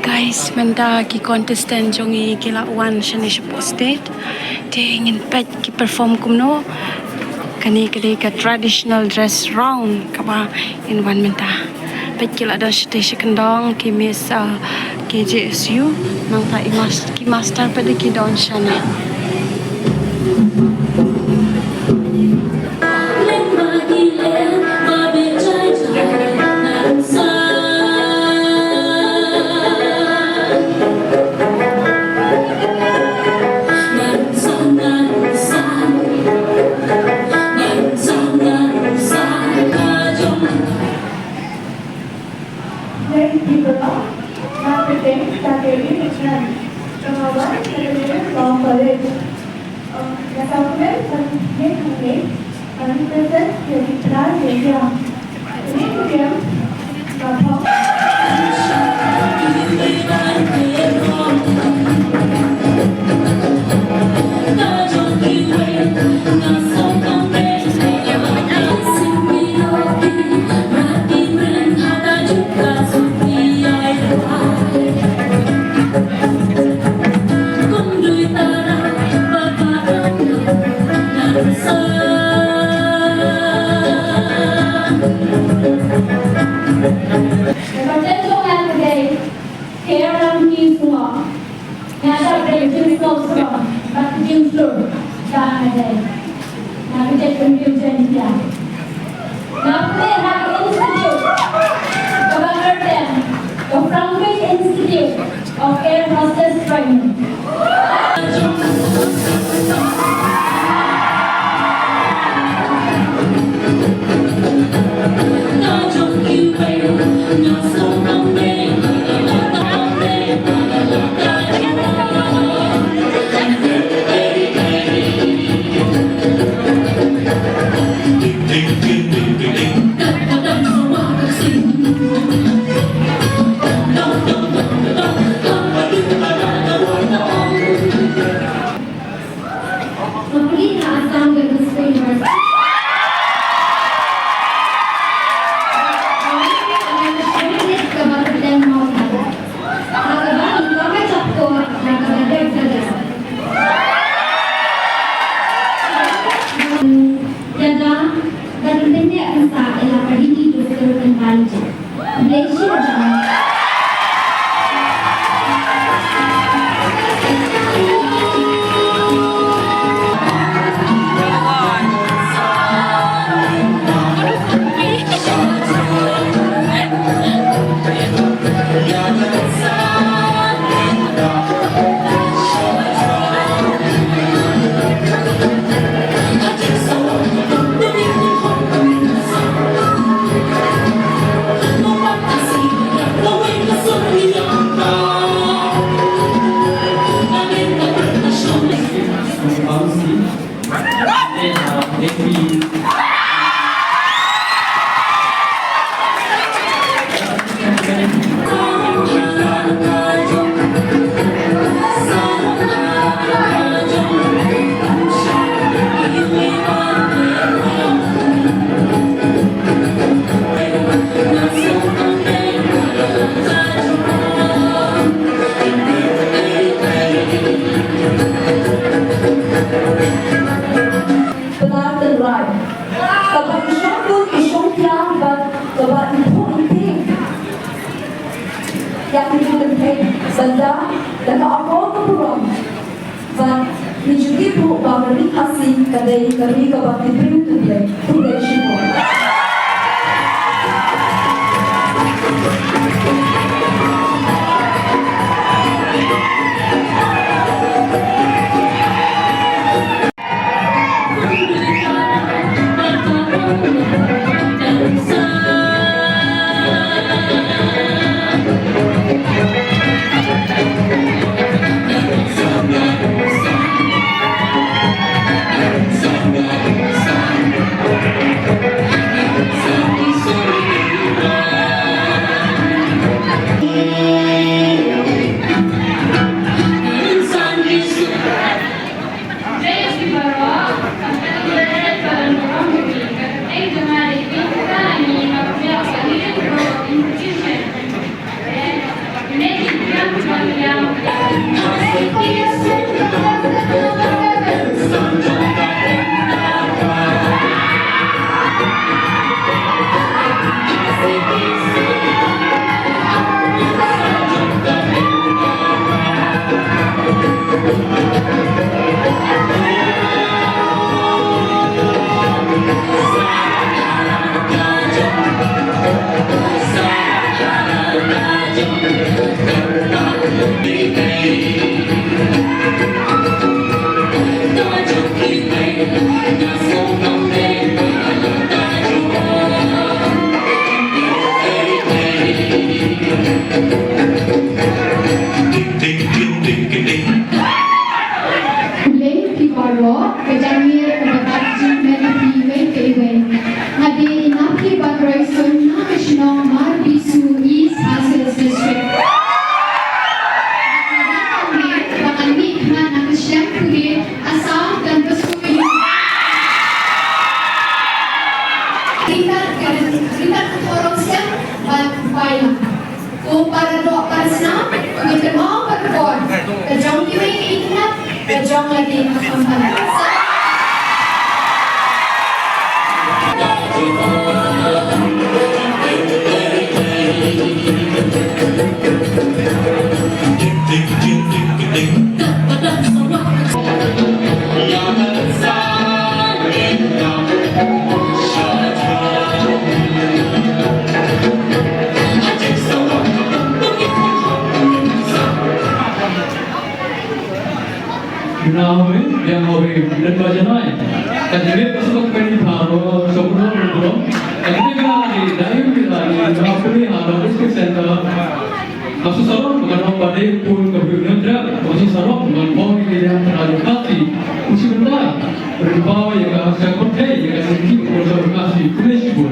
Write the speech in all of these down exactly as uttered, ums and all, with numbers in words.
Guys, mynta ki contestant jong ngi ki la wan shane shapoh stage. Te ngin peit ki perform kumno. Kane ka dei ka traditional dress round kaba ngin wan mynta. Peit ki la don shatei shakyndong ki Miss, uh, K J S U. Nangta i mas-, ki master pat ki don shane. Ladies and gentlemen, now presenting Saturday the tenth, the Hawaii Secondary Law College. Uh, the government has made to make a represent the entire area. Represent the Kher ram ki sngewbha. Nga dap dei jingsngewsih bad jingshlur. Ka nga dei. Nga kjat pynbiang jaiñ ïa. Nga pule ha institute kaba kyrteng, ka Frankweight Institute of Air Hostess Training. Nga pule ha Assam University. Ïada, da kynthei ne kynsa ïa la ka dei ni dustur kynta ni. Pynlait tynrai. Kaba i shong kut i shong kiar bad kaba i phuh i ping. Ïa kito ki kynthei bad da ka akor ka burom. Bad ngi ju tip ruh ba ka ri Khasi ka dei ka ri kaba ki briew ki Blei. Khublei shibun. Khublei ïa phi baroh, ka jingïaid kaba bad jingkmen ïa phi iwei pa iwei. Nga dei i Napi Banroi Sun na ka shnong Marbisu, East Khasi Hills District. Nga dei kane ba ngan mih khmat na ka shnong Pune, Assam, Don Bosco University. Kita, kita, kita ka thorong stem bad bai lang. Ko para doh para snam, ngi kynmaw para bor, ka jong kiwei ka itynnad, ka jong lade ka khamtam. Ïa hoi, ïa hoi, lem ba janai. Ka jingïaid ka sngewbha ka bynta ba sngewbha ka bynta. Ka jingïaid ka la dei, dei ka la dei, na pynlong ha District Center. Nga sngewsarong ba ka long ba dei u pun ka briew nongtrei, nga sngewsarong ba ngan ong ïa ka jingïaid ka la dei ka Khasi, u shi bynta. Rympau ïa ka, sa kut dei ïa ka, sa kut dei ïa ka, sa kut dei ïa ka.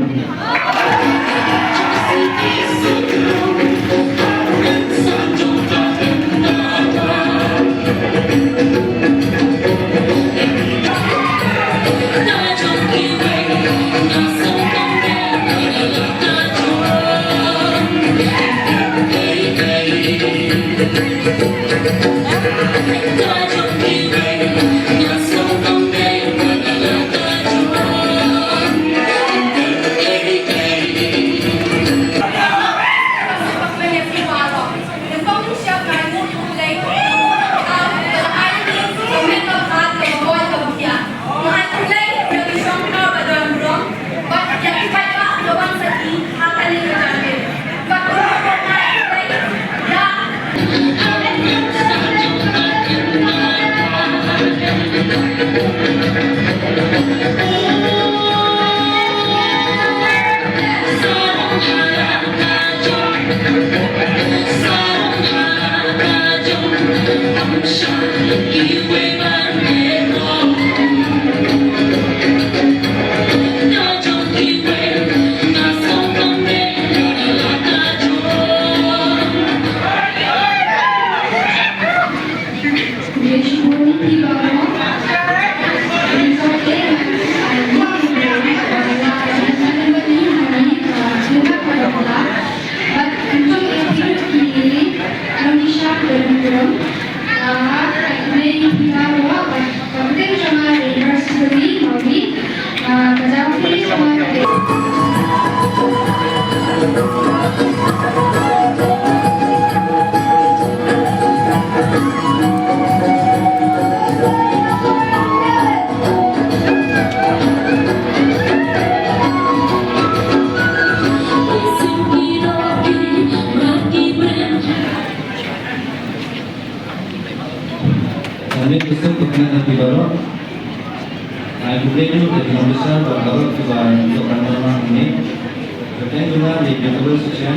Khublei ïa phi baroh, ïa ki nongbylla bad baroh kiba ïoh ban don hangne. Kyrteng jong nga dei Petrus Shisha.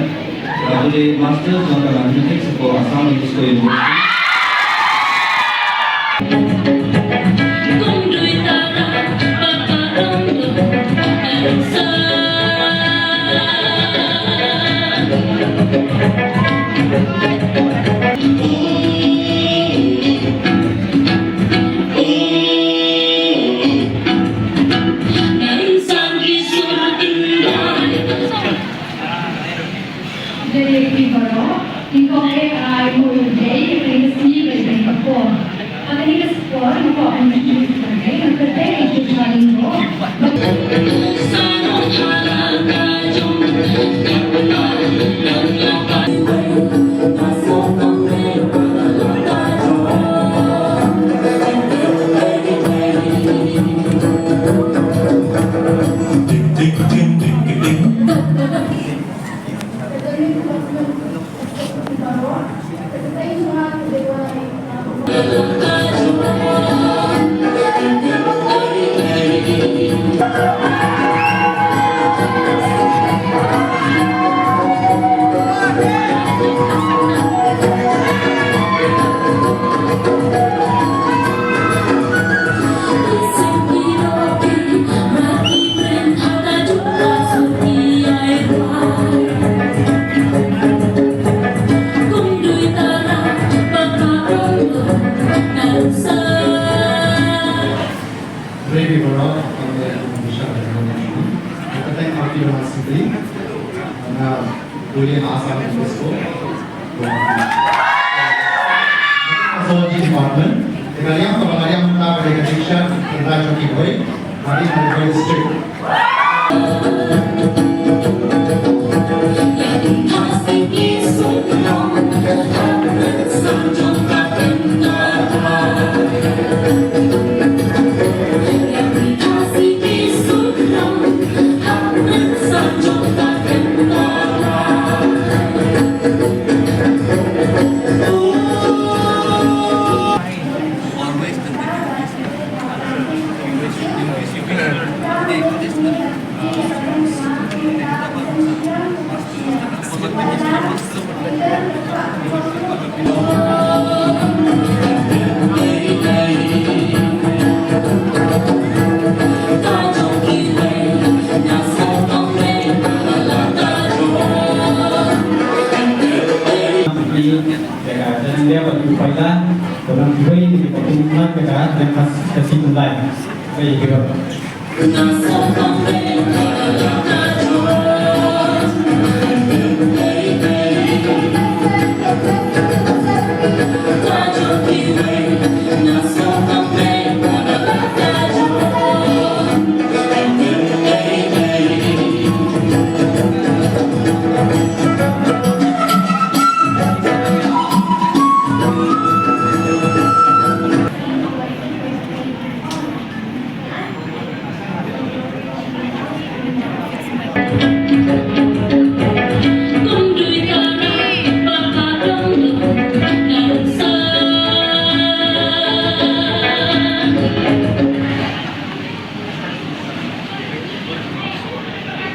Nga dei Master jong ka Mathematics sha Assam English School University. Dei ki baroh, ki kong e ai mo dei, dei sni dei. Ready for all, kami akan bisa dengan ini. Kita thank you, Mas Siti. Nah, William Assam Festival. Zoology Department. Kalian, kalau kalian minta dari Christian, kita cuci boy. Mari kita boy straight.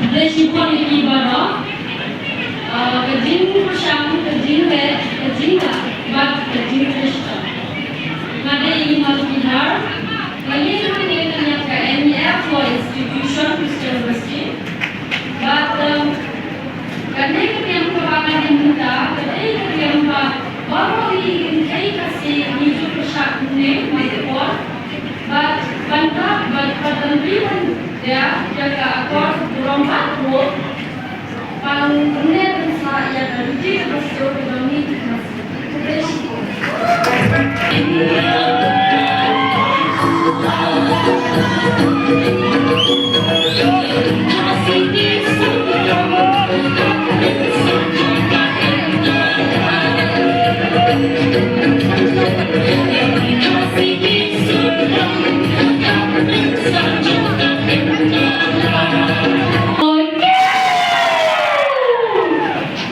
Khublei shibun ïa phi baroh. Ah, ka jingpyrshang, ka jingwad, ka jinglah bad ka jingtrei shitom. Nga dei i Malki Dhar. Nga ïeng hangne ka N E F Law Institution, Christian University. Bad, um, kane ka niam kaba nga dei mynta ka dei ka niam ba baroh ngi, ngi Khasi ngi ju pyrshang ne ne por. Bad ban ta bad ban pynbna ïa ka akor burom bad burom. Ban ne ban sa ïa ka riti ka sio ka dong ngi.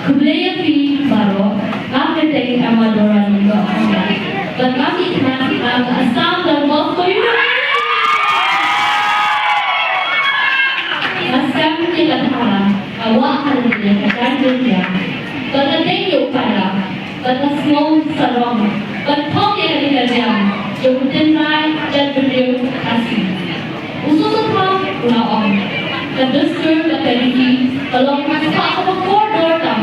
Khublei ïa phi baroh, nga kyrteng Emma Dora Lyngdoh Khambai. Bad nga mih na, um, Assam Don Bosco University. Nga sdang ïa ka dhara, nga wah ha lade ka jaiñtia. Bad nga dei ïa u para, bad nga sngew sarong, bad thok ïa ka ri ka riam jong u tynrai jaitbynriew Khasi. U Soso Tham u la ong, ka dustur bad ka riti ka long ka spah kaba kordor tam.